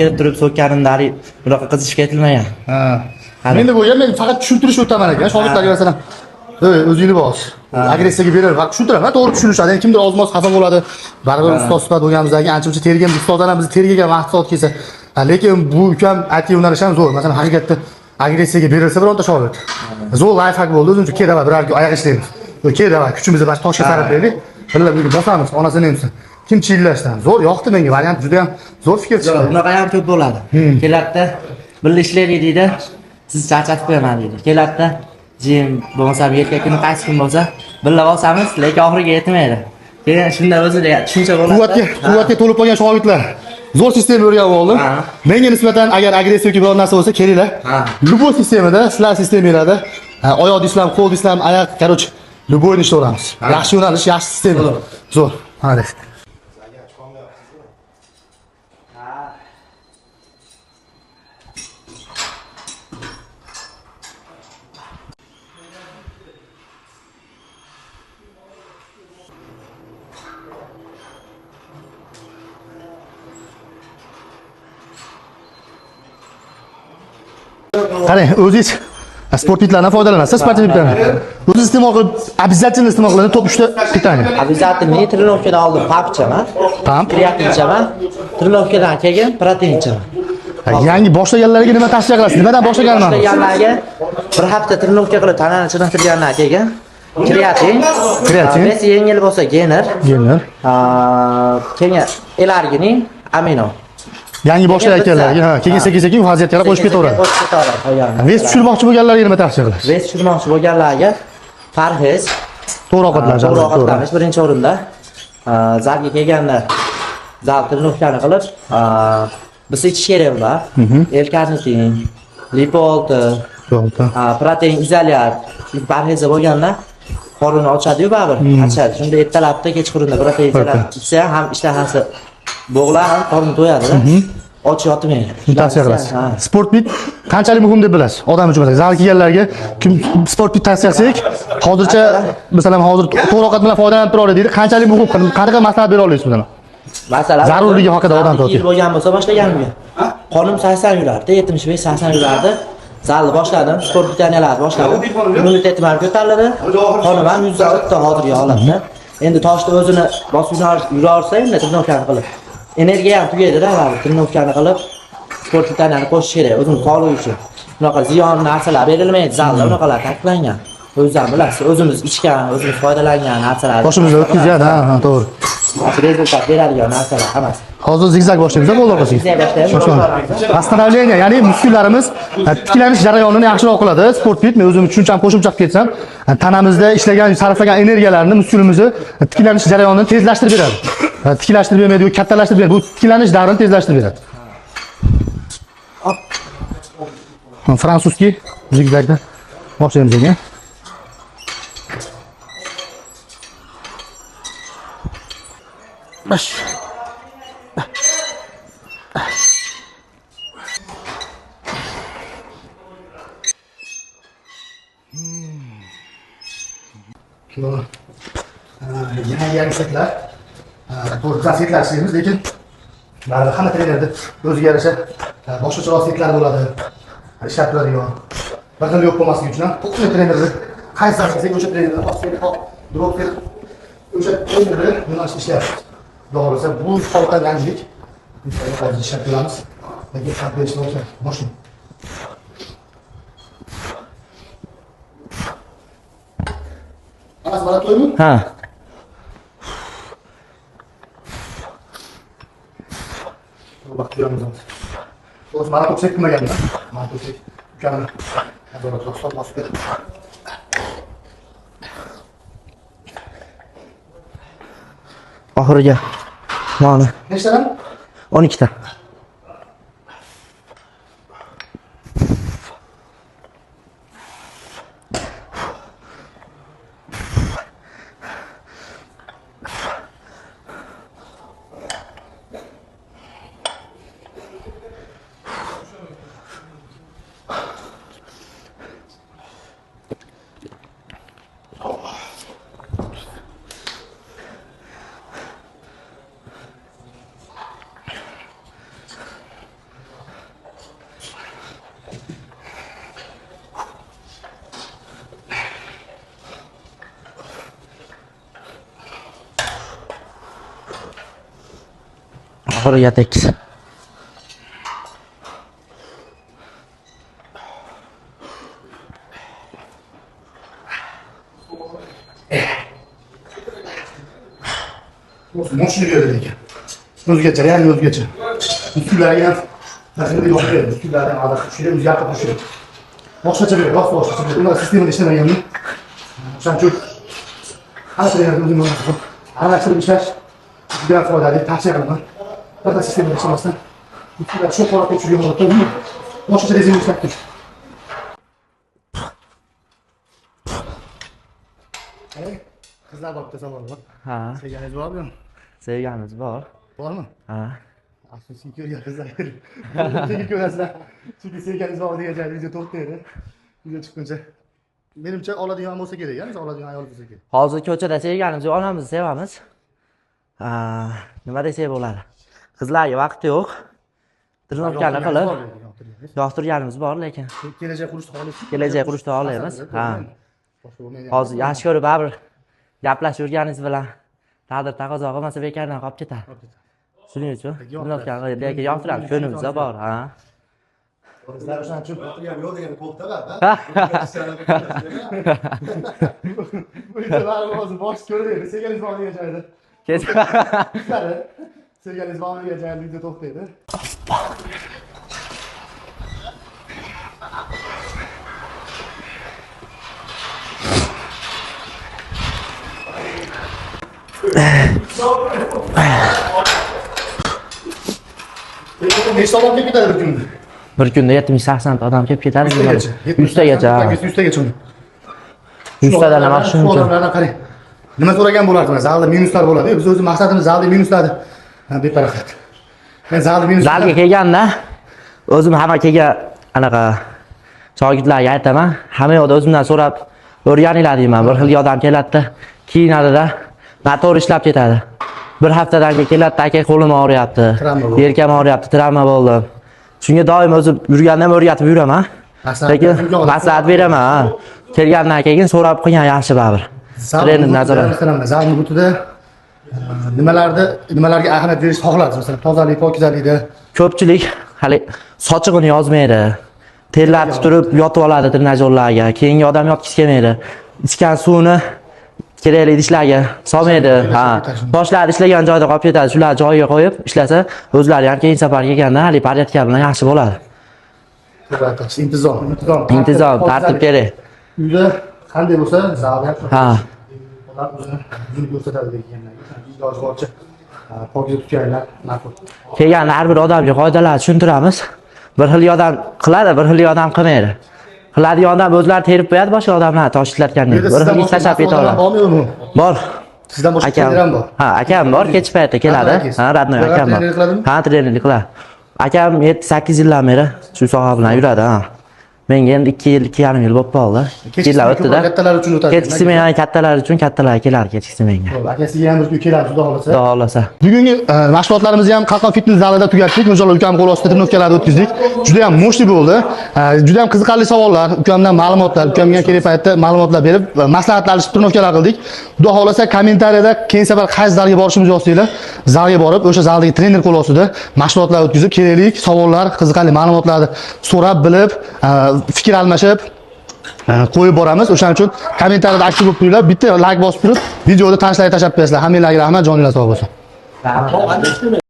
Kelib turib so'kkanimda hali bunaqa qizishib ketilmagan. Ha. Menda bo'lgan, men faqat tushuntirish o'taman ekan. Shogirdlarga masalan, "Ey, o'zingni bos." Agressiyaga berar, faqat tushuntiraman, to'g'ri tushunishadi. Endi kimdir ozmoz xafa bo'ladi. Baribir ustoz sifat bo'lganimizdan keyin ancha-muncha tergan ustozlar ham bizni tergagan vaqt soat kelsa. Lekin bu ukam aytgan yo'nalish ham zo'r. Masalan, haqiqatda agressiyaga berilsa bironta shogird. Zo'r lifehack bo'ldi. O'zimcha kel, давай, birar oyoq ishlaymiz. Kel, давай, kuchimizni bash toshga sarflaylik. Birga birga bosamiz, onasini emsin. Kim chillashdan. Zo'r yoqdi menga variant, juda ham zo'r fikr chiqdi. Bunaqa ham ko'p bo'ladi. Keladida, birga ishlaylik deydi. Sizni charchatib qo'yaman deydi. Keladida, jim bo'lmasam erkak kuni qaysi kun bo'lsa, birga bosamiz, lekin oxiriga yetmaydi. Keyin shunda o'zida tushuncha bo'ladi. Quvvatga to'lib qolgan shogirdlar. Zo'r sistema o'rganib oldim. Menga nisbatan agar agressiya yoki biror narsa bo'lsa, kelinglar. Любой sistemada, sizlar sistemalarda, oyoq deysizlar, qo'l deysizlar, oyoq, короче, любой ni ishlayveramiz. Yaxshi yo'nalish, yaxshi sistema. Zo'r. Hadi. Qarang, o'zingiz sportitlardan foydalanasiz, sportivniklardan. O'zingiz iste'mol qilib, обязательно iste'mol qilinadi top 3 ta питание. Обязательно trenirovkadan oldin pump ichaman. Pump. Kreatin ichaman. Trenirovkadan keyin protein ichaman. Yangi boshlaganlarga nima tavsiya qilasiz? Nimadan boshlaganman? Boshlaganlarga bir hafta trenirovka qilib tanani chiniqtirgandan keyin kreatin, Kreatin. Vес yengil bo'lsa gener, Gener. Keyin L-arginin, amino. Yangi boshlayotganlarga, ha, keyin sekin-sekin vaziyatga qarab qo'shib ketaveradi. Qo'shib ketaveradi qolganini. Vес tushirmoqchi bo'lganlarga nima tavsiya qilasiz? Vес tushirmoqchi bo'lganlarga parhez, To'g'ri ovqatlanish, to'g'ri albatta, to'g'ri. ovqatlanish birinchi o'rinda. Zalga kelganda zal trenirovkani qilib, biz ichish kerak ular. L-karnitin, lipo 6, To'g'ri. Protein izolyat. Chunki parhezda bo'lganda qorin ochadi-yu baribir, ochadi. Shunda ertalabda kechqurunda protein izolyat ichsa ham ishtahasi bo'g'iladi, ham qorni to'yadi-da. Och yotmaydi. Shuni tavsiya qilasiz. Ha. Sport bit qanchalik muhim deb bilasiz? Odam uchun masalan, zal kelganlarga kim sport bit tavsiya qilsak, hozircha masalan hozir to'g'ri ovqat bilan foydalanib turadi deydi. Qanchalik muhim? Qanaqa maslahat bera olasiz masalan? Masalan, Zarurligi haqida odam ikki yil bo'lgan bo'lsa boshlaganimga. Qonim 80 yurardi, 75-80 yurardi. Zalni boshladim, sport pitaniyalarni boshladim. Immunitetim ham ko'tarildi. Qonim ham 100 dan o'tdi hozirgi holatda. Endi toshni o'zini bosib yuraversa endi trenirovkani qilib. Energiya ham tugaydi-da, baribir trenirovkani qilib sport pitaniyani qo'shish kerak o'zini sog'ligi uchun. Bunaqa ziyon narsalar berilmaydi zalda, bunaqalar taqiqlangan. O'zingiz ham bilasiz, o'zimiz ichgan, o'zimiz foydalangan narsalar. Boshimizda o'tkazgan, ha, ha, to'g'ri. Rezultat beradigan narsalar hammasi. Hozir zigzag boshlaymiz, qo'l orqasiga. Zigzag boshlaymiz. Восстановление, ya'ni muskullarimiz tiklanish jarayonini yaxshiroq qiladi. Sport bit, men o'zim tushuncham qo'shimcha qilib ketsam, tanamizda ishlagan, sarflagan energiyalarni muskulimizni tiklanish jarayonini tezlashtirib beradi. Tiklashtirib bermaydi, yoki kattalashtirib beradi. Bu tiklanish davrini tezlashtirib beradi. Fransuzki zigzagda boshlaymiz ekan. Besh. Yangi yangi setlar. To'g'ri, biz setlar ishlaymiz, lekin baribir hamma trenerda o'ziga yarasha boshqacharoq setlar bo'ladi. Ishlab turadigan. Bir xil yo'q bo'lmasligi uchun ham полный trenerni qaysi zal qilsak o'sha trenerni hop set, hop drop set o'sha trenerni yo'nalishda ishlayapmiz. Xudo xohlasa bu holatdan yangilik. Hozir ishlab ko'ramiz. Lekin farq berishni boshlaymiz. Hammasi mana to'ymi? Ha. Vaqt ko'ramiz hozir. O'zi mana to'p qilmaganman. Mana to'p ukamni nazoratida hisob bosib berdi. Oxiriga moni Nechtadan? 12 ta. Oxiriga tekis. Moshina berdi lekin. O'zgacha, real o'zgacha. Muskullarga ham zaxira yo'q berdi. Muskullarni ham adashib tushirib, o'zi yaqin tushirib. Boshqacha berdi, rost boshqacha berdi. Ular sistemada ishlamaganmi? O'shaning uchun har trener o'zini aralashtirib ishlash juda foydali, tavsiya qilaman. Bir sistemada ishlamasdan muskullar shu holatga tushgan holatda uni boshqacha rejimda ishlab turish. Qizlar bor, bitta savol bor. Ha, Sevganingiz bormi? sevganimiz bor. Bormi? Ha. Afsuski ko'rgan qizlar. Keyin ko'rasizlar. Chunki sevganingiz bor degan joyda video to'xtaydi. Video chiqquncha. Menimcha oladigan bo'lsa kerak, ya, oladigan ayol bo'lsa kerak. Hozir ko'chada sevganimiz yo'q, onamizni sevamiz. Ha, nima desak bo'ladi? Qizlarga vaqt yo'q. Trenirovkani qilib, yoqtirganimiz bor, lekin Kelajak qurishni xohlaysiz. Kelajak qurishni xohlaymiz, ha. Boshqa bo'lmaydi. Hozir yaxshi ko'rib baribir gaplashib yurganingiz bilan taqdir taqozo qilmasa bekordan qolib ketadi. Shuning uchun trenirovkani qilib, lekin yoqtiramiz, ko'nglimizda bor, ha. Qizlar o'shaning uchun Yo'q degani ko'pda-da. bu yerda hozir bosh ko'rmaydi. Sevganingiz bor degan joyda. Qizlar sevganingiz bor degan joyda video to'xtaydi. Nechta odam kelib ketadi bir kunda? Bir kunda 70-80 ta odam kelib ketadi. Yuztagacha. Yuztagacha. ha. Yuztagacha. Yuztadan ham Shu oshishi mumkin. odamlardan qarang. Nima so'ragan bo'lardi? Zalda minuslar bo'ladi. Biz o'zi maqsadimiz zalda minuslarni. Ha, beparaxat. Men zalda minus Zalga kelganda o'zim hamma kelgan anaqa shogirdlarga aytaman, hamma yoqda o'zimdan so'rab o'rganinglar deyman. Bir xil odam keladida, kiyinadida, motor ishlab ketadi. Bir haftadan keyin keladida, aka qo'lim og'riyapti, Travma bo'ldi. yelkam og'riyapti, travma bo'ldim. Shunga doim o'zim yurganda ham o'rgatib yuraman. Maslahat Lekin bergan odam- maslahat beraman. Ha. Kelgandan keyin so'rab qilgan yaxshi baribir. Trener nazorat. Masalan, zalni butida nimalarga ahamiyat berishni xohlarsiz? Masalan, tozalik, pokizalikda. Ko'pchilik hali sochig'ini yozmaydi. Terlatib turib yotib oladi trenajyorlarga. Keyingi odam yotgisi kelmaydi. Ichgan suvini kerakli idishlarga solmaydi. Ha. Boshlar ishlagan joyda qolib ketadi. Shular joyiga qo'yib ishlasa, o'zlari ham keyin safar kelganda hali porядка bilan yaxshi bo'ladi. Intizom, intizom. Intizom, tartib kerak. Uyda qanday bo'lsa, zalda ham Ha. Odam o'zini yuzini ko'rsatadi deganlar. Iloji boricha pokiza tutganlar ma'qul. Kelgan har bir odamga qoidalarni tushuntiramiz. Bir xil odam qiladi, bir xil odam qilmaydi. Qiladigan odam o'zlari terib qo'yadi, boshqa odamlarni tosh Bu ishlatgandan. yerda Bir sizdan xil boshqa tashlab mas'ul odam ketaveradi. bormi? Bor. Sizdan boshqa Akam. trener ham bor. Ha, akam bor, kech paytda keladi. Akam Ha, родной Ular akam bor. trenerlik qiladimi? Ha, trenerlik qiladi. Akam 7-8 yildan beri shu soha bilan yuradi, ha. Menga endi 2 yil, 2,5 yil bo'lib qoldi. Kechki Yillar ko'proq o'tdi-da. kattalar uchun o'tadi. Kechkisi men kattalar uchun kattalar keladi kechkisi menga. Bo'ldi, akasiga ham bir kun keladi, xudo xohlasa. Xudo xohlasa. Bugungi mashg'ulotlarimizni ham Qalqon fitness zalida tugatdik. Inshaalloh ukam qo'l ostida trenirovkalarni o'tkazdik. Juda ham moshli bo'ldi. Juda ham qiziqarli savollar, ukamdan ma'lumotlar, ukamga kerak paytda ma'lumotlar berib, maslahatlashib trenirovkalar qildik. Xudo xohlasa kommentariyada keyin safar qaysi zalga borishimizni yozsanglar, zalga borib, o'sha zaldagi trener qo'l ostida mashg'ulotlar o'tkazib, kerakli savollar, qiziqarli ma'lumotlarni so'rab, bilib, fikr almashib qo'yib boramiz. O'shaning uchun kommentariyada aktiv bo'lib turinglar. Bitta like bosib turib, videoni tanishlarga tashlab qo'yasizlar. Hammanglarga rahmat, joninglar sog' bo'lsin. Rahmat.